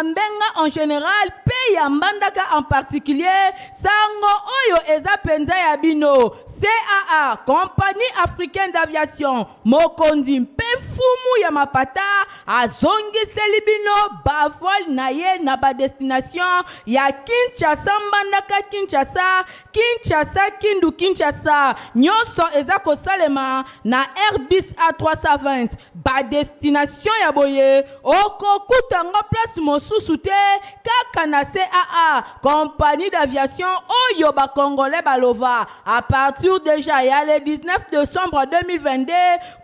Bambenga en général mpe ya Mbandaka en particulier, sango oyo eza mpenza ya bino. CAA, Compagnie Africaine d'Aviation, mokonzi mpe mfumu ya mapata, azongiseli bino bavol na ye na badestination ya Kinshasa Mbandaka Kinshasa, Kinshasa Kindu Kinshasa. Nyonso eza kosalema na Airbus A320. Badestination ya boye okokuta yango place mosusu te, kaka na CAA, compagnie d'aviation oyo bacongolais balova. À partir déjà ya le 19 décembre 2022,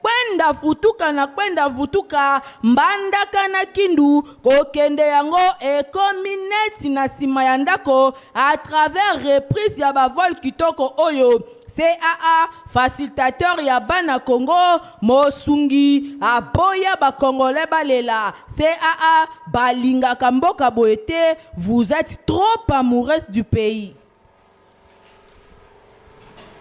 kwenda futuka na kwenda vutuka Mbandaka na Kindu, kokende yango ekomi neti na nsima ya ndako à travers reprise ya bavol kitoko oyo. CAA, facilitateur ya bana Congo, mosungi aboya bacongolais balela. CAA balingaka mboka boye te, vous êtes trop amoureuse du pays.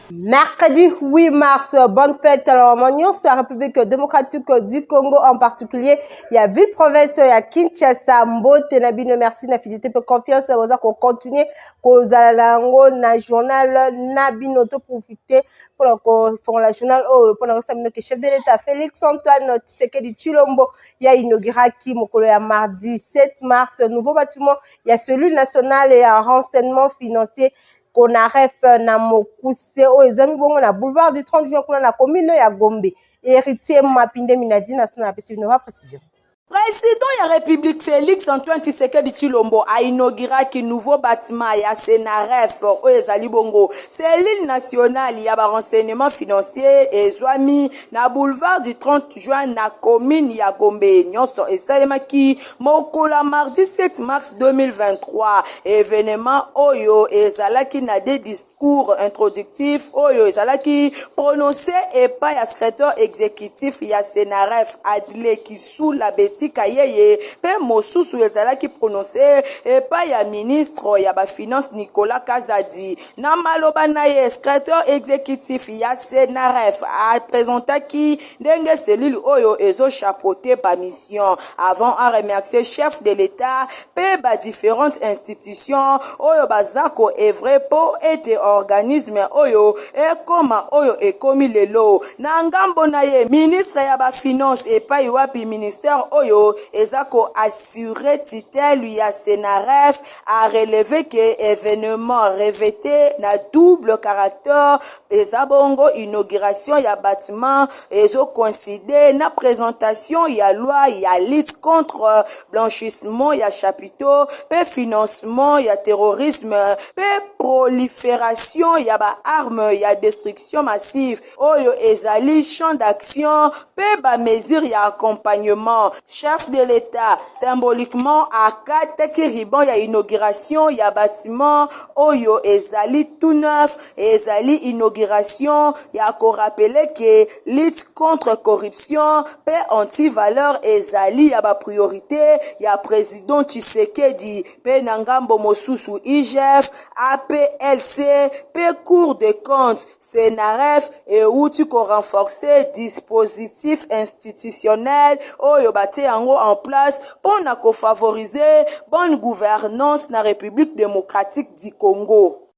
Mercredi 8 mars, bonne fête à la maman sur la République démocratique du Congo, en particulier ya ville province ya Kinshasa. Mbote na bino, merci na fidélité pe confiance boza ko continuer kozala na yango na journal na bino. To profiter mpona kofongola journal oyo mpona kosa bino ke chef de l'État Félix Antoine Tshisekedi Tshilombo ya inauguraki mokolo ya mardi 7 mars nouveau bâtiment ya cellule nationale ya renseignement financier, CONAREF na mokuse, oyo ezwami bongo na boulevard du 30 juin, kuna na commune ya Gombe. Héritier Mapinde Minadi na sona apesi bino ba précision. Président ya République Félix Antoine Tshisekedi Tshilombo ainauguraki nouveau bâtiment ya CENAREF, oyo ezali bongo cellule nationale ya barenseignement financier, ezwami na boulevard du 30 juin na commune ya Gombe. Nyonso esalemaki mokolo ya mardi 7 mars 2023. Événement oyo ezalaki na des discours introductifs oyo ezalaki prononcé epai ya secrétaire exécutif ya CENAREF, Adle Kisula Betika Yeye, mpe mosusu ezalaki prononcé epai ya ministre ya bafinance, Nicolas Kazadi. Na maloba na ye, secrétaire exécutif ya CENAREF apresentaki ndenge cellule oyo ezochapeauter bamission, avant aremercier chef de l'État mpe badifférentes institutions oyo baza koœuvrer mpo ete organisme oyo ekoma oyo ekomi lelo. Na ngambo na ye, ministre ya bafinance, epai wapi ministère oyo eza koassurer tutelle ya CENAREF, arelevé ke événement revêté na double caractère, eza bongo inauguration ya bâtiment ezocoïncider na présentation ya loi ya lutte contre blanchissement ya capitaux mpe financement ya terrorisme mpe prolifération ya baarme ya destruction massive, oyo ezali champ d'action mpe bamesure ya accompagnement. Chef de l'État symboliquement akataki ruban ya inauguration ya bâtiment oyo ezali tout neuf. Ezali inauguration ya korappeler ke lutte contre corruption mpe antivaleur ezali ya bapriorité ya président Tshisekedi. Mpe na ngambo mosusu, IGF, APLC mpe Cour des comptes, CENAREF euti korenforcer dispositif institutionnel oyo batie yango en place mpo na kofavoriser bonne gouvernance na République démocratique du Congo.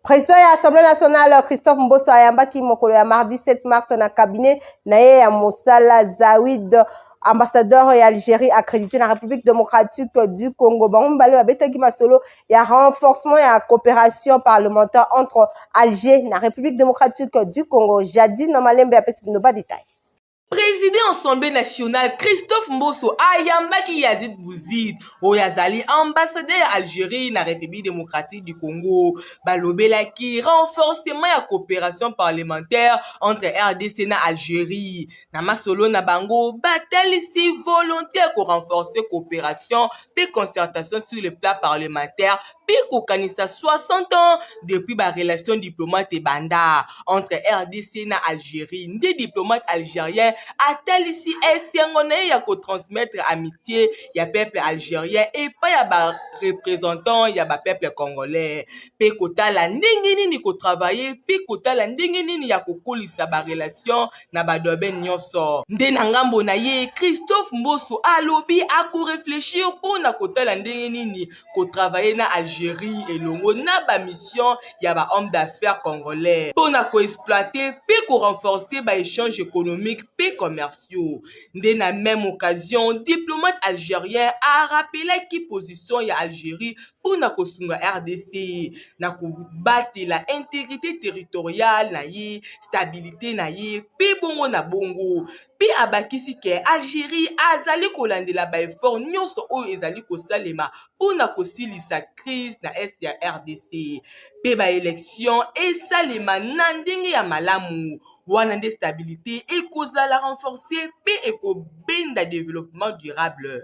Président ya Assemblée nationale Christophe Mboso ayambaki mokolo ya mardi 7 mars na cabinet na ye ya mosala Zawid, ambassadeur ya Algérie accrédité na République démocratique du Congo. Bango mibale babetaki masolo ya renforcement ya coopération parlementaire entre Alger na République démocratique du Congo. Jadine Malembe apesi bino ba détail. Président Assemblée nationale Christophe Mboso ayambaki Yazid Bouzid, oyo azali ambassadeur ya Algérie na République démocratique du Congo. Balobelaki renforcement ya coopération parlementaire entre RDC na Algérie. Na masolo na bango, batalisi volonté ya korenforcer coopération mpe concertation sur le plan parlementaire mpe kokanisa 60 ans depuis barelation diplomate ebanda entre RDC na Algérie. Nde diplomate algérien atalisi esengo na ye ya kotransmettre amitié ya peuple algérien epai ya barepresentant ya bapeuple congolais mpe kotala ndenge nini kotravaille mpe kotala ndenge nini ya kokolisa barelation na badomaine nyonso. Nde na ngambo na ye, Christophe Mboso alobi akoreflechir mpo na kotala ndenge nini kotravaille na Algérie elongo na bamission ya bahomme d'affaires congolais mpo na koexploite mpe korenforcer baéchange économique mpe commerciaux. Nde na même occasion, diplomate algérien arappelaki position ya Algérie mpo na kosunga RDC na kobatela intégrité territoriale na ye, stabilité na ye mpe bongo na bongo, mpe abakisi ke Algérie azali kolandela baeffort nyonso oyo ezali kosalema mpo na kosilisa crise na est ya RDC mpe baélection esalema na ndenge ya malamu. Wana nde stabilité ekozala renforcée mpe ekobenda développement durable.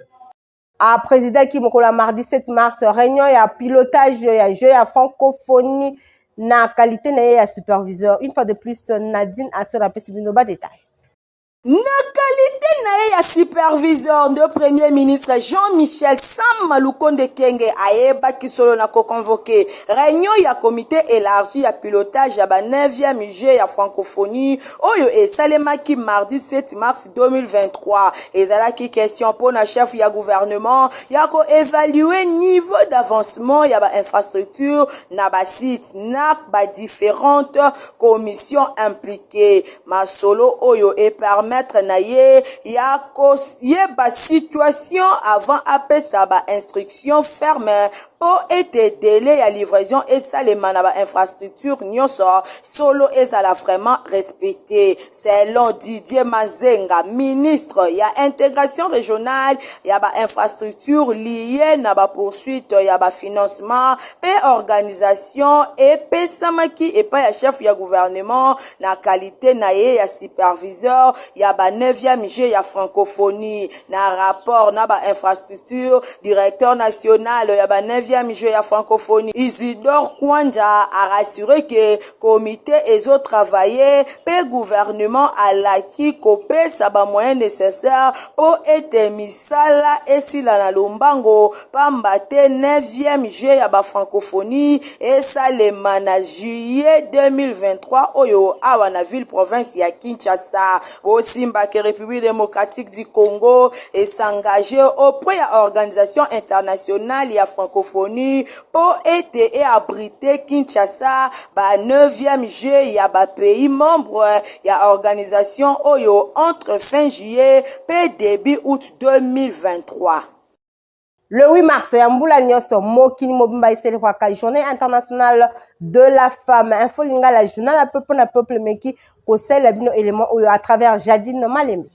Aprésidaki mokolo ya mardi 7 mars réunion ya pilotage ya jeu ya francophonie na qualité na ye ya superviseur. Une fois de plus, Nadine Ason apesi bino badetail. Na qualité na ye ya superviseur nde Premier ministre Jean-Michel Sama Lukonde Kenge ayebaki solo na koconvoquer réunion ya comité élargi ya pilotage ya ba 9e jeu ya francophonie oyo esalemaki mardi 7 mars 2023. Ezalaki question mpo na chef ya gouvernement ya koévaluer niveau d'avancement ya bainfrastructure na basite na badifférentes commissions impliquées. Masolo oyo epermettre na ye ya koyeba situation avant apesa bainstruction ferme mpo ete délai ya livraison esalema na bainfrastructure nyonso solo ezala vraiment respecté. Selon Didier Mazenga, ministre ya Intégration régionale, ya bainfrastructure lié na bapoursuite ya bafinancement mpe organisation epesamaki epai ya chef ya gouvernement na qualité na ye ya superviseur ya ba 9e jeu ya francophonie. Na rapport na bainfrastructure, directeur national ya ba 9e jeu ya francophonie, Isidore Kwanja, arassuré ke comité ezotravaille mpe gouvernement alaki kopesa bamoyen nécessaire mpo ete misala esila na lombango, pamba te 9e jeu ya bafrancophonie esalema na juillet 2023 oyo awa na ville province ya Kinshasa. Bosimbaki, République démocratique du Congo esengage auprès ya Organisation internationale ya francophonie mpo ete eabrite Kinshasa ba 9e jeu ya bapays membre ya organisation oyo entre fin juillet mpe début août 2023. Le 8 mars ya mbula nyonso, mokili mobimba eselekwaka Journée internationale de la femme. Info Lingala, journal ya peuple na peuple, meki kosalela bino élément oyo à travers Jadine Malembe.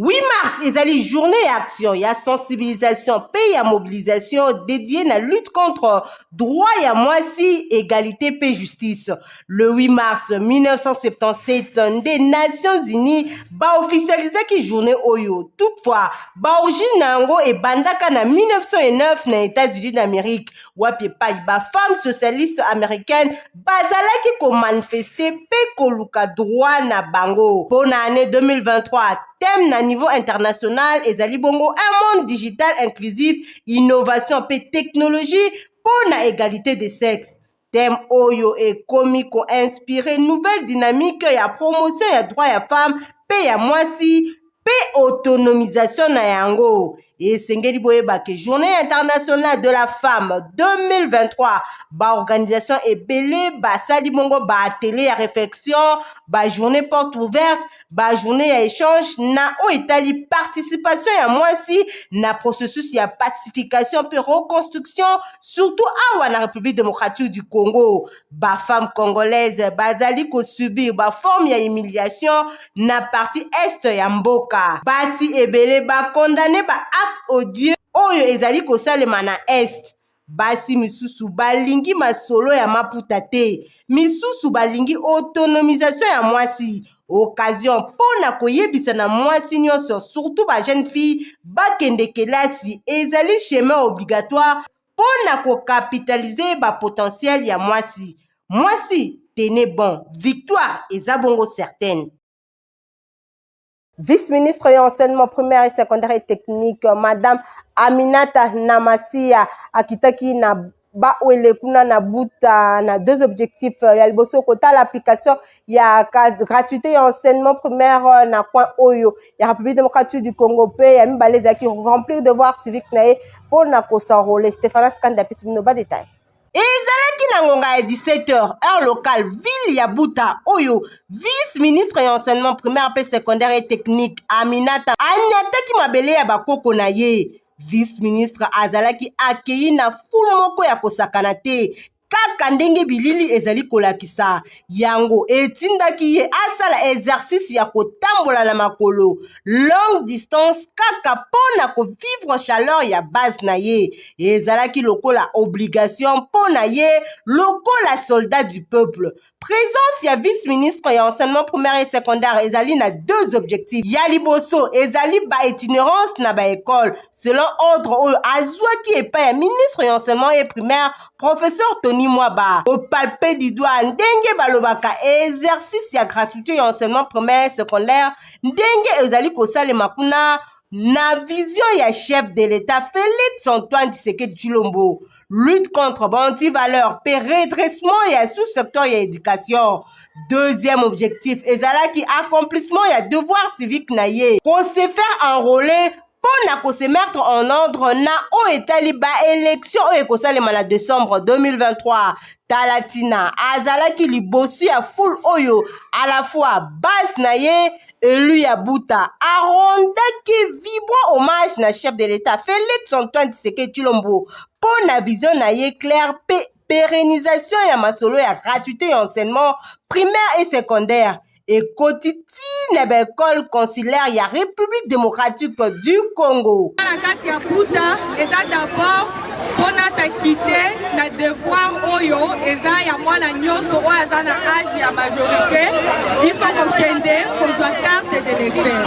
8 mars ezali journée ya action, ya sensibilisation mpe ya mobilisation dédiée na lutte contre droit ya mwasi, égalité mpe justice. Le 8 mars 1977 nde Nations unies baofficialisaki journée oyo. Toutefois, baorigine na yango ebandaka na 1909 na États-Unis d'Amérique, wapi epai bafemme socialiste américaine bazalaki komanifeste mpe koluka droit na bango. Mpo na année 2023, thème na niveau international ezali bongo "Un monde digital inclusif, innovation mpe technologie mpo na égalité de sexe". Thème oyo ekomi koinspire nouvelle dynamique ya promotion ya droit ya femme mpe ya mwasi mpe autonomisation na yango. Esengeli boyeba ke Journée internationale de la femme 2023, baorganisation ebele basali bongo baatelier ya réflexion, bajournée porte ouverte, bajournée ya échange na oyo etali participation ya mwasi na processus ya pacification mpe reconstruction, surtout awa na République démocratique du Congo. Bafemme congolaise bazali kosubir baforme ya humiliation na partie est ya mboka. Basi ebele bakondane baacte odieux oyo ezali kosalema na est. Basi misusu balingi masolo ya maputa te, misusu balingi autonomisation ya mwasi. Occasion mpo na koyebisa na mwasi nyonso, surtout bajeune fille, bakende kelasi. Ezali chemin obligatoire mpo na kokapitalize bapotentiel ya mwasi. Mwasi, tenez bon, victoire eza bongo certaine. Vice-ministre ya enseignement primaire et secondaire et technique, Madame Aminata Namasia, akitaki na bawele kuna na buta na deux objectifs. Ya liboso, kotala application ya gratuité ya enseignement primaire na coin oyo ya République démocratique du Congo, mpe ya mibale ezalaki remplir devoir civique na ye mpo na kos'enrôler. Stéphanas Kanda apesi bino badétails. Ezalaki na ngonga ya 17 heures, heure locale, ville ya Buta, oyo vice ministre ya enseignement primaire mpe secondaire et technique Aminata aniataki mabele ya bakoko na ye. Vice ministre azalaki akei na foule moko ya kosakana te, kaka ndenge bilili ezali kolakisa yango. Etindaki ye asala exercice ya kotambola na makolo longue distance kaka mpo na kovivre chaleur ya base na ye. Ezalaki lokola obligation mpo na ye lokola soldat du peuple. Présence ya vice-ministre ya enseignement primaire et secondaire ezali na deux objectifs. Ya liboso ezali baitinérance na baécole selon ordre oyo azwaki epai ya ministre ya enseignement et primaire, professeur Tony Mwaba, kopalper du doigt, ndenge balobaka, exercice ya gratuité ya enseignement primaire et secondaire ndenge ezali kosalema kuna na vision ya chef de l'État Félix Antoine Tshisekedi Tshilombo, lutte contre bantivaleur mpe redressement ya sous-secteur ya éducation. Deuxième objectif ezalaki accomplissement ya devoir civique na ye, kose faire enrôler mpo na kose mettre en ordre na oyo etali baélection oyo ekosalema na décembre 2023. Tala ntina azalaki liboso ya foule oyo, à la fois base na ye élu ya Buta arendaki vibrant hommage na chef de l'État Félix Antoine Tshisekedi Tshilombo mpo na vision na ye claire mpe pérennisation ya masolo ya gratuité ya enseignement primaire et secondaire ekoti ntina baécole consulaire ya République démocratique du Congo. Na kati ya Buta eza d'abord mpona s'acquitter na devoir oyo eza ya mwana nyonso oyo aza na âge ya majorité. Il faut kokende kozwa carte d'électeur,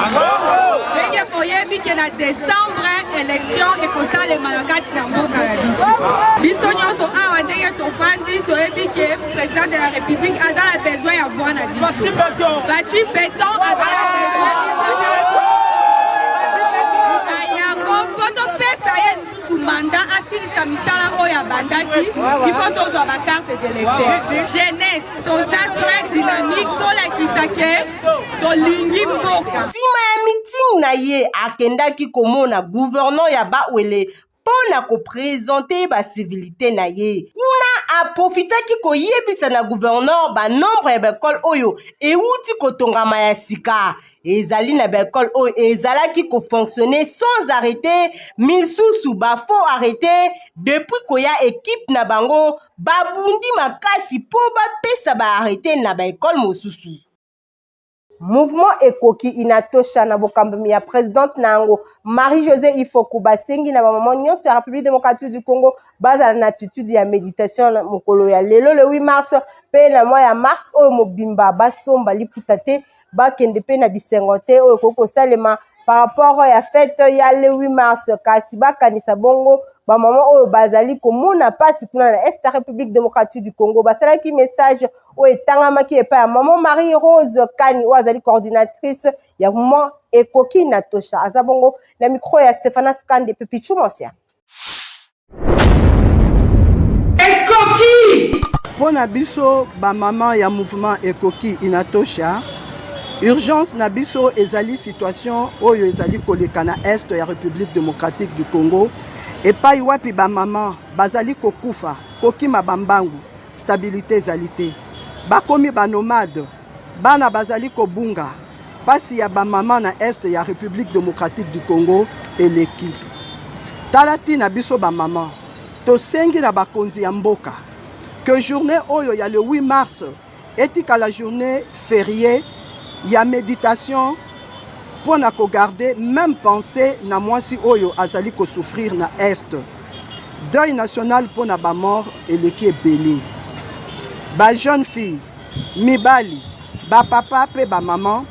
ndenge boyebi ke na décembre élection ekosalema na kati na mboka na biso. Biso nyonso awa, ndenge tofandi, toyebi ke président de la République aza na besoin ya voix na biso. Fatshi Béton aza na besoin biso nyonso na yango mpo topesa ye lisusu mandat, asilisa misala oyo abandaki. Il faut tozwa bacarte d'électeur. Jeunesse toza très dynamique, tolakisa ke tolingi mboka. Nsima ya meeting na ye, akendaki komona gouverneur ya Bawele mpo na koprésenter bacivilités na ye. Kuna aprofitaki koyebisa na gouverneur banombre ya baécole oyo ewuti kotongama ya sika. Ezali na baécole oyo ezalaki kofonctionner sans arrêté, misusu bafaux arrêté. Depuis koya équipe na bango, babundi makasi mpo bapesa baarrêté na baécole mosusu. Mouvement Ekoki Inatosha na bokambami ya présidente na yango Marie-José Ifoku basengi na bamama nyonso ya République démocratique du Congo bazala na attitude ya méditation na mokolo ya lelo, le 8 mars, mpe na mwa ya mars oyo mobimba, basomba liputa te, bakende mpe na bisengo te oyo ekoki kosalema par rapport ya fête ya le 8 mars, kasi bakanisa bongo bamama oyo bazali komona mpasi kuna na est ya République démocratique du Congo. Basalaki message oyo etangamaki epai ya mama Marie Rose Kani, oyo azali coordinatrice ya mouvement Ekoki Inatosha. Aza bongo na micro ya Stéphanas Kande mpe Pichu Monsia. Ekoki. Mpo na biso bamama ya mouvement Ekoki Inatosha, urgence na biso ezali situation oyo ezali koleka na est ya République démocratique du Congo, epai wapi bamama bazali kokufa, kokima bambangu, stabilité ezali te, bakomi banomade, bana bazali kobunga. Mpasi ya bamama na est ya République démocratique du Congo eleki. Tala ntina biso bamama tosengi na bakonzi ya mboka ke journée oyo ya le 8 mars etikala journée fériée ya méditation mpo na kogarder même pensée na mwasi oyo azali kosouffrir na est. Deuil national mpo na bamort eleki ebele, bajeune fille, mibali, bapapa mpe bamama,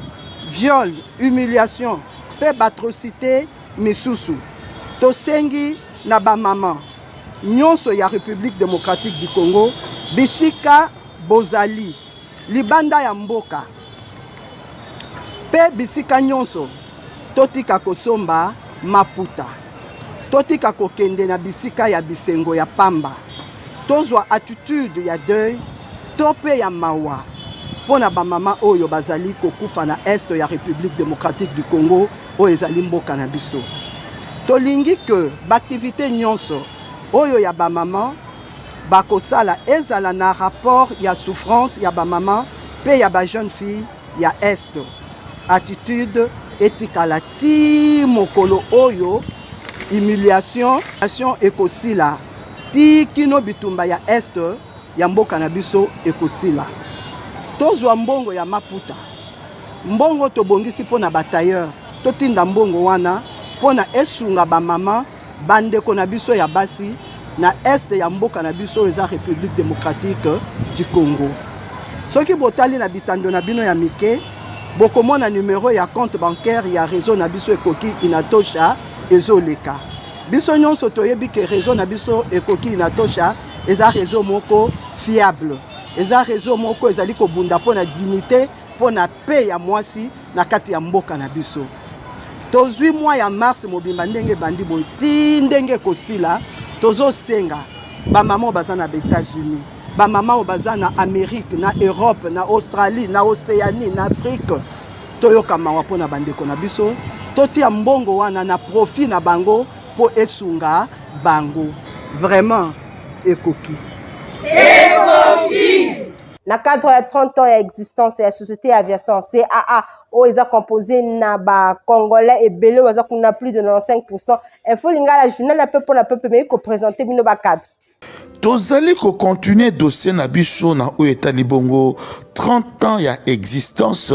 viol, humiliation mpe baatrocité misusu. Tosengi na bamama nyonso ya République démocratique du Congo, bisika bozali libanda ya mboka. Mpe bisika nyonso totika kosomba maputa, totika kokende na bisika ya bisengo ya pamba, tozwa attitude ya deuil to mpe ya mawa mpo na bamama oyo bazali kokufa na est ya République démocratique du Congo oyo ezali mboka na biso. Tolingi ke baaktivité nyonso oyo ya bamama bakosala ezala na rapport ya souffrance ya bamama mpe ya bajeune fille ya est. Attitude etikala ti mokolo oyo humiliation ekosila, ti kino bitumba ya est ya mboka na biso ekosila. Tozwa mbongo ya maputa, mbongo tobongisi mpo na batailleur, totinda mbongo wana mpo na esunga bamama bandeko na biso ya basi na est ya mboka na biso eza République démocratique du Congo. Soki botali na bitando na bino ya mike, bokomona numero ya compte bancaire ya réseau na biso Ekoki Inatosha ezoleka. Biso nyonso toyebi ke réseau na biso Ekoki Inatosha eza réseau moko fiable, eza réseau moko ezali kobunda mpo na dignité, mpo na paix ya mwasi na kati ya mboka na biso. Tozwi mwa ya mars mobimba ndenge ebandi boye ti ndenge ekosila, tozosenga bamama oyo baza na ba-États-Unis, bamama oyo baza na Amérique, na Europe, na Australie, na Océanie, na Afrique, toyoka mawa mpo na bandeko na biso, totia mbongo wana na profit na bango mpo esunga bango. Vraiment ekoki. Ekoki. Na cadre ya 30 ans ya existence ya société ya aviation CAA oyo eza composé na bacongolais ebele oyo baza kuna plus de 95. Info Lingala, journal na pepo na pepe, mei koprésente bino bacadre. Tozali kocontinue dossier na biso na oyo etali bongo 30 ans ya existence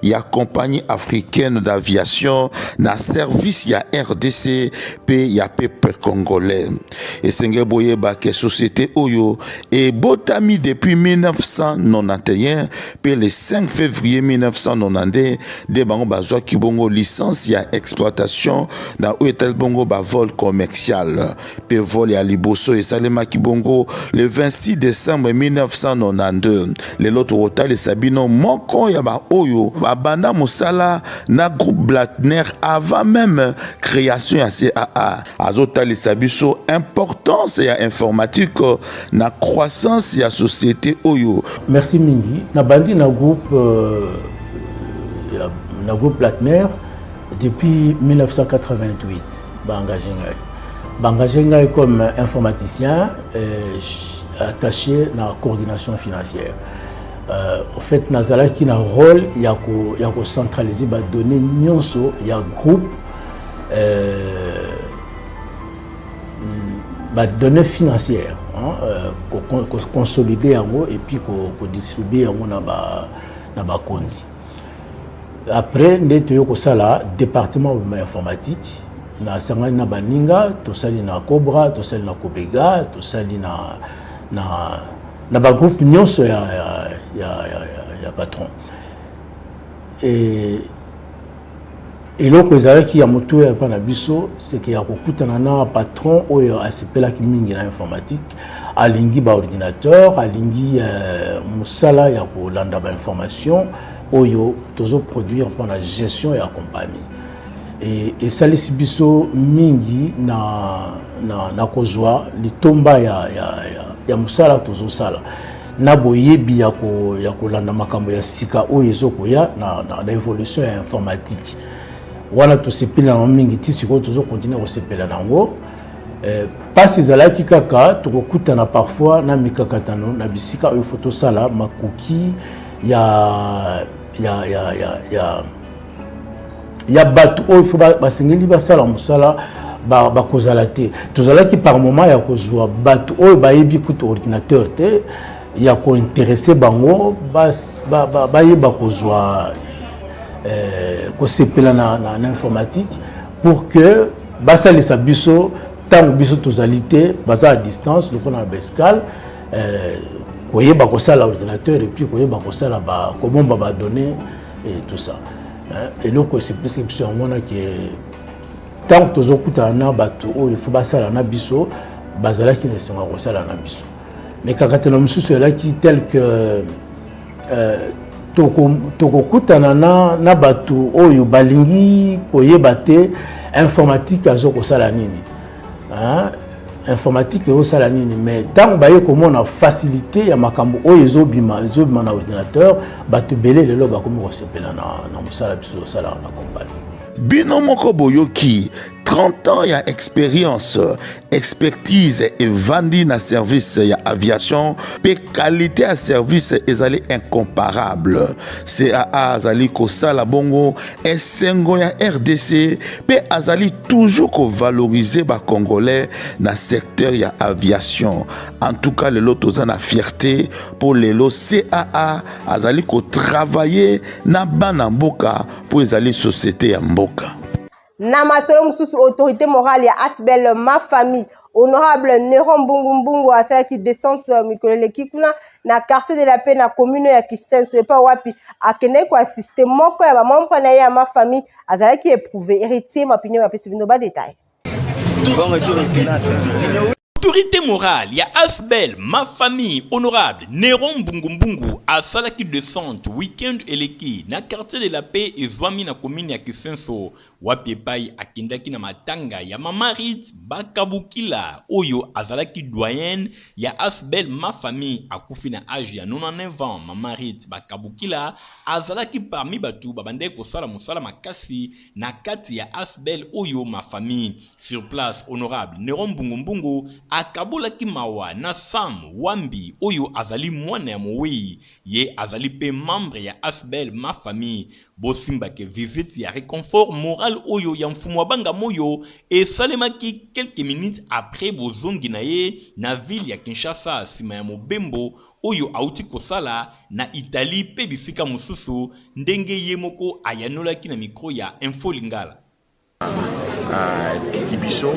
ya Compagnie africaine d'aviation na service ya RDC mpe ya peuple congolais. Esengeli boyeba ke société oyo ebotami depuis 1991 mpe le 5 février 1992 nde bango bazwaki bongo licence ya exploitation na oyo etali bongo bavol commercial. Mpe vol ya liboso esalemaki bongo le 26 décembre 1992. Lelo tokotalisa bino moko ya baoyo babanda mosala na groupe Blattner avant même création ya CAA. Azotalisa biso importance ya informatique na croissance ya société oyo. Merci mingi. Nabandi na groupe na groupe Blattner depuis 1988. Baengage ngai, baengage ngai comme informaticien attaché na coordination financière. Au fait, nazalaki na rôle ya ko ya kocentraliser badonnées nyonso ya groupe, badonnées financières, hein, consolider yango et puis kodistribuer yango na bakonzi. Après nde toye kosala département informatique. Nasangani na baninga, tosali na Cobra, tosali na Kobega, tosali na bagroupe nyonso ya patron. E, eloko ezalaki ya motuya epa na biso, seke ya kokutana na patron oyo asepelaki mingi na informatique, alingi baordinateur, alingi mosala ya kolanda bainformation oyo tozoproduire mpona gestion ya compagnie. Esalisi biso mingi na kozwa litomba ya mosala tozosala na boyebi ya kolanda makambo ya sika oyo ezokoya na évolution ya informatique wana. Tosepeli nango mingi ti sikoyo, tozokontinue kosepela nango. Mpasi ezalaki kaka tokokutana parfois na mikakatano na bisika oyo fo tosala makoki ya bato oyo fo basengeli basala mosala bakozala te. Tozalaki par moment ya kozwa bato oyo bayebi kutu ordinateur te, ya kointeresse bango bayeba kozwa kosepela na informatique pour que basalisa biso ntango biso tozali te, baza à distance lokola na baescale, koyeba kosala ordinateur et puis koyeba kosala kobomba badonnées et tout ça. Eloko esepelisi biso yango wana ke ntango tozokutana na bato oyo fo basala na biso, bazalaki na esengo ya kosala na biso. Mais kakatelo mosusu ezalaki tel que Tokokutana na, na bato oyo balingi koyeba te informatique azo kosala nini, hein? Informatique ezosala nini? Mais ntango baye komona facilité ya makambo oyo ezobima ezobima na ordinateur, bato ebele lelo bakomi kosepela na, na mosala biso tosalaka na kompani. Bino moko boyoki 30 ans ya experience, expertise evandi na service ya aviation mpe qualité ya service ezali incomparable. CAA azali kosala bongo esengo ya RDC mpe azali toujours kovaloriser bacongolais na secteur ya aviation. En tout cas, lelo toza na fierté mpo lelo CAA azali kotravailler na bana mboka mpo ezali société ya mboka. Na masolo mosusu, autorité morale ya Asbel Ma Famille, honorable Neron Mbungu Mbungu, asalaki descente mikolo eleki kuna na Quartier de la Paix, na commune ya Kisenso, epa wapi akendaki koassister moko ya bamembre na ye ya Ma Famille azalaki éprouvé. Héritier Mapinyo bapesi bino badétail. Autorité morale ya Asbel Ma Famille, honorable Neron Mbungumbungu, asalaki descente week-end eleki na Quartier de la Paix ezwami na commune ya Kisenso, wapi epai akendaki na matanga ya Mama Rit Bakabukila oyo azalaki doyenne ya Asbel Ma Famille, akufi na age ya 99 ans. Mama Rit Bakabukila azalaki parmi bato babandaki kosala mosala makasi na kati ya Asbel oyo Ma Famille. Sur place, honorable Neron Mbungumbungu akabolaki mawa na Sam Wambi oyo azali mwana ya mowei, ye azali mpe membre ya Asbel Ma Famille. Bosimbake visite ya réconfort moral oyo ya mfumu wa banga moyo esalemaki quelques minutes après bozongi na ye na ville ya Kinshasa nsima ya mobembo oyo auti kosala na Italie mpe bisika mosusu, ndenge ye moko ayanolaki na micro ya Info Lingala. Atiki biso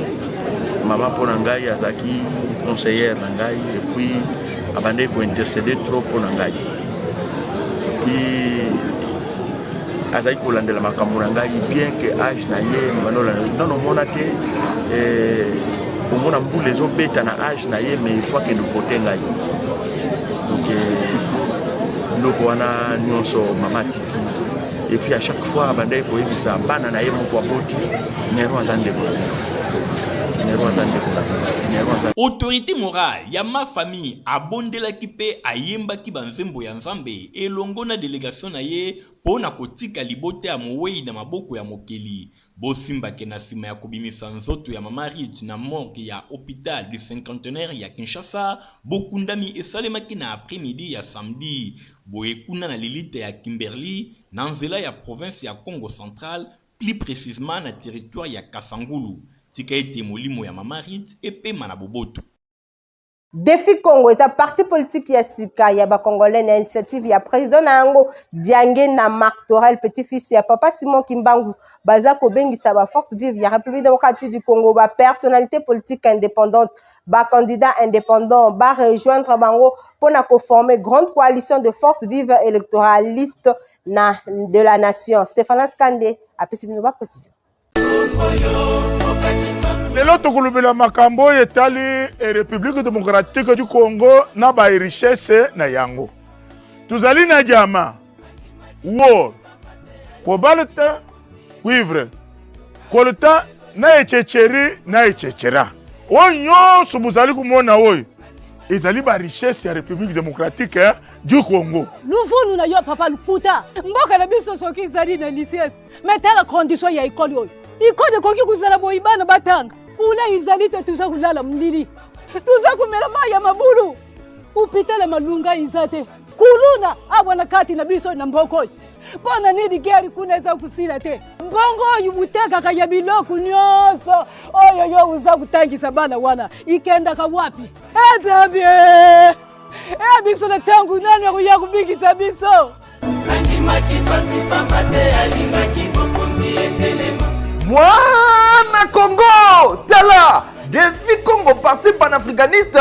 mama. Mpo na ngai, azalaki conseillère na ngai et puis abandaki kointercéder trop mpo na ngai, et puis azalaki kolandela makambo na ngai bien que age na ye nano omona te. Omona mbula ezobeta na age na ye, mais il faut akende vote ngai. Donc biloko wana nyonso mama atiki. Et puis à chaque fois abandaki koyebisa bana na ye moko aboti: "Nero aza ndeko na bino, Nero aza ndeko na bino, Nero aza." Autorité morale ya Ma Famille abondelaki mpe ayembaki banzembo ya Nzambe elongo na délégation na ye mpo na kotika libota ya mowei na maboko ya mokeli. Bosimbake na nsima ya kobimisa nzoto ya Mama Rit na morgue ya Hôpital du Cinquantenaire ya Kinshasa, bokundami esalemaki na après-midi ya samedi boye kuna na lilita ya Kimberly, na nzela ya province ya Congo Central, plus précisement na territoire ya Kasangulu. Tika ete molimo ya Mama Rit epema na boboto. Défi Congo eza parti politique ya sika ya bacongolais na initiative ya président na yango Diangenda Marc Torel, petit-fils ya papa Simon Kimbangu. Baza kobengisa baforce vive ya République démocratique du Congo, bapersonnalité politique indépendante, bacandidat indépendant barejoindre bango mpona koformer grande coalition de forces vives électoraliste na de la nation. Stéphanas Kande apesi bino baprécision. Lelo tokolobela makambo oyo etali République démocratique du Congo na barichesse na yango. Tozali na diamant, or, cobalt, cuivre, coltan na echecheri na echechera. Oyo nyonso bozali komona oyo ezali barichesse ya République démocratique du Congo. Luvunu na yo papa, lukuta. Mboka na biso soki ezali na richesse, mais tala condition ya école oyo. École ekoki kozala boyi bana batanga kula ezali te, toza kolala molili, toza komela mai ya mabulu, hôpital ya malunga eza te, kuluna awa na kati na biso na mboka oyo. Mpo na nini guerre kuna eza kosila te? Mbongo oyo butekaka ya biloko nyonso oyo yo oza kotangisa bana wana ikendaka wapi? Nzambe e biso na ntango nani akoya kobikisa biso? Andimaki pasi pamba te alingaki bokonzi etelema. Mwana Congo, tala Défi Congo, parti panafricaniste,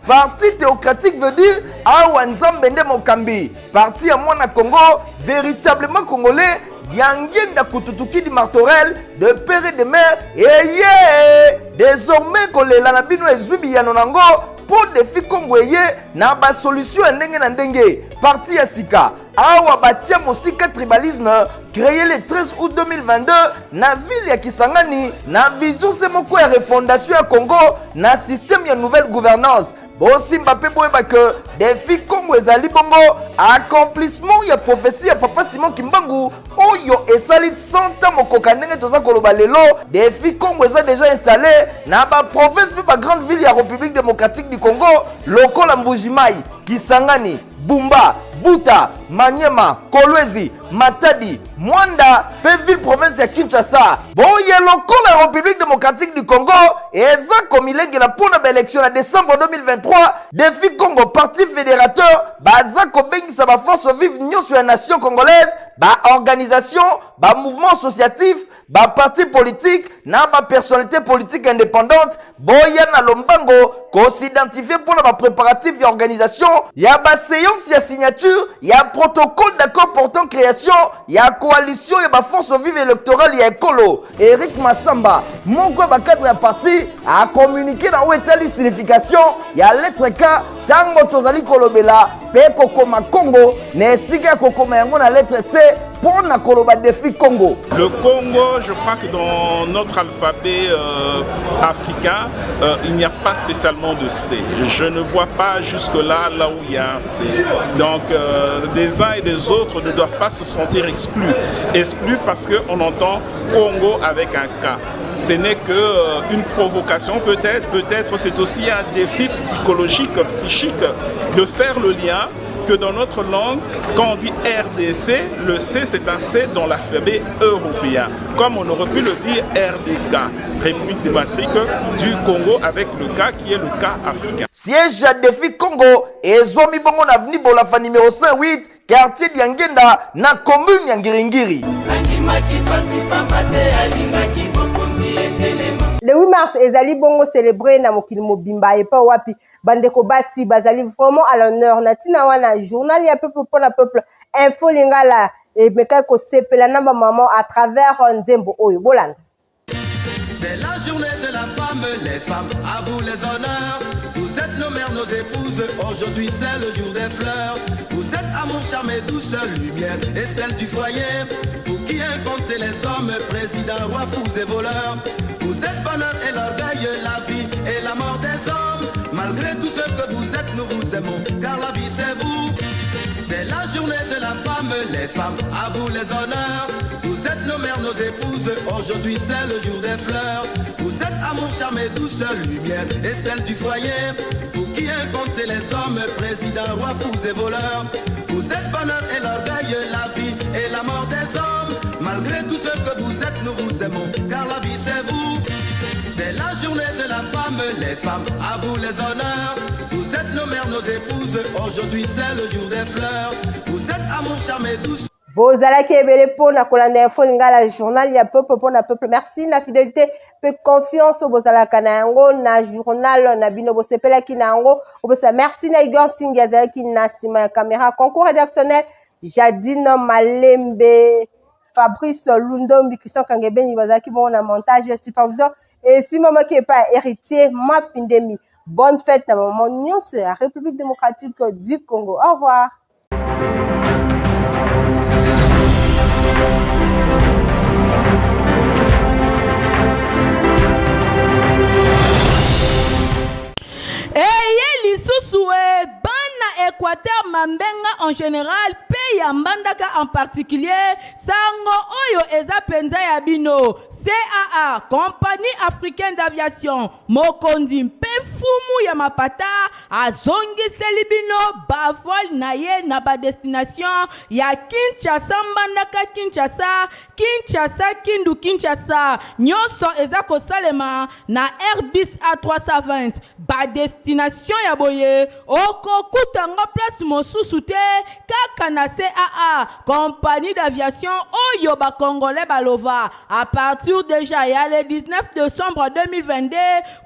parti théocratique, veut dire awa Nzambe nde mokambi, parti ya mwana Congo, véritablement congolais, Diangenda Kututukidi Martorel, de père et de mère. Eye désormais kolela na bino ezwi biyano nango mpo Défi Congo eye na basolution ya ndenge na ndenge. Parti ya sika. Awa batia mosika tribalisme créé le 13 août 2022 na ville ya Kisangani na vision se moko ya refondation ya Congo na système ya nouvelle gouvernance. Bosimba mpe boyeba que défi Congo ezali bongo accomplissement ya prophétie ya papa Simon Kimbangu oyo esali 100 ans mokoka ndenge toza koloba lelo. Défi Congo eza déjà installé na ba province mpe ba grande ville ya République démocratique du Congo lokola Mbuji-Mayi, Kisangani, Bumba, Buta, Maniema, Kolwezi, Matadi, Mwanda mpe ville province ya Kinshasa. Boye lokola République démocratique du Congo eza komilengela mpo na baélection na décembre 2023, Défi Congo parti fédérateur baza kobengisa ba force vive nyonso ya nation congolaise, ba organisation, ba mouvement associatif, ba parti politique na ba personnalité politique indépendante boya na lombango kosidentifie mpo na bapréparatif ya organisation ya baséance ya signature ya protocole d'accord portant création ya coalition ya baforce vive électorale ya ekolo. Eric Massamba, moko ya bacadre ya parti, acommunike na oyo etali signification ya lettre K ntango tozali kolobela mpe kokoma Congo na esika ya kokoma yango na lettre C mpo na koloba défi Congo. Le Congo, je crois que dans notre alphabet africain, il n'y a pas spécialement de C. Je ne vois pas jusque-là là où il y a un C. Donc, des uns et des autres ne doivent pas se sentir exclus. Exclus parce qu'on entend Congo avec un K. Ce n'est que une provocation peut-être, peut-être c'est aussi un défi psychologique, psychique, de faire le lien que dans notre langue, quand on dit RDC, le C c'est un C dans l'alphabet européen, comme on aurait pu le dire RDK, République démocratique du Congo, avec le K qui est le K africain. Siège ya Défi Congo ezwami bongo na avenue Bolafa numéro 108, quartier Diangenda na commune ya Ngiringiri. Andimaki pasi pamba te alingaki bokonzi etelema. Le 8 mars ezali bongo célébré na mokili mobimba epa wapi bandeko basi bazali vraiment à l'honneur na ntina wana journal ya peuple mpona peuple Info Lingala emekaki kosepela na ba maman à travers nzembo oyo bolanda. C'est la journée de la femme, les femmes, à vous les honneurs. Vous êtes nos mères, nos épouses, aujourd'hui c'est le jour des fleurs. Vous êtes amour, charme et douceur, lumière et celle du foyer. Vous qui inventez les hommes, présidents, rois, fous et voleurs. Vous êtes bonheur et l'orgueil, la vie et la mort des hommes. Malgré tout ce que vous êtes, nous vous aimons, car la vie c'est vous. C'est la journée de la femme, les femmes, à vous les honneurs. Vous êtes nos mères, nos épouses, aujourd'hui c'est le jour des fleurs. Vous êtes amour, charme et douceur, lumière et celle du foyer. Vous qui inventez les hommes, présidents, rois, fous et voleurs. Vous êtes bonheur et l'orgueil, la vie et la mort des hommes. Malgré tout ce que vous êtes, nous vous aimons, car la vie c'est vous. C'est la journée de la femme, les femmes, à vous les honneurs. Vous êtes nos mères, nos épouses, aujourd'hui c'est le jour des fleurs. Vous êtes amour, charme et douceur. Bozalaki ebele mpo na kolanda Info Lingala, journal ya peuple mpo na peuple. Merci na fidélité mpe confiance oyo bozalaka na yango na journal na bino, bosepelaki na yango opesa. Merci na Igor Tingi azalaki na nsima ya caméra, concours rédactionnel Jadine Malembe, Fabrice Lundombi, Christian Kangebeni bazalaki bongo na montage, supervision esimamaki epai ya Héritier Mapindemi. Bonne fête na mama nyonso ya République démocratique du Congo. Au revoir. Eye lisusu e bana Équateur Mambenga en général mpe ya Mbandaka en particulier, sango oyo eza mpenza ya bino. CAA, Compagnie africaine d'aviation, mokonzi mpe mfumu ya mapata azongiseli bino bavol na ye na badestination ya Kinshasa Mbandaka, Kinshasa Kinshasa, Kindu Kinshasa. Nyonso eza kosalema na Airbus A320. Badestination ya boye okokuta ngo place mosusu te kaka na CAA, compagnie d'aviation oyo bacongolais balova. À partir déjà ya le 19 décembre 2022,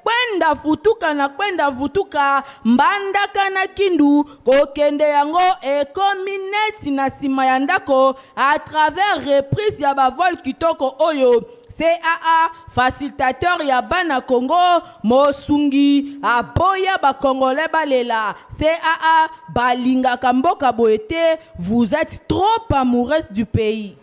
kwenda futuka na kwenda futuka Mbandaka na Kindu, kokende yango ekomi neti na nsima ya ndako à travers reprise ya bavol kitoko oyo. CAA facilitateur ya bana Congo mosungi aboya ba congolais balela CAA balingaka mboka boye te vous êtes trop amoureuse du pays.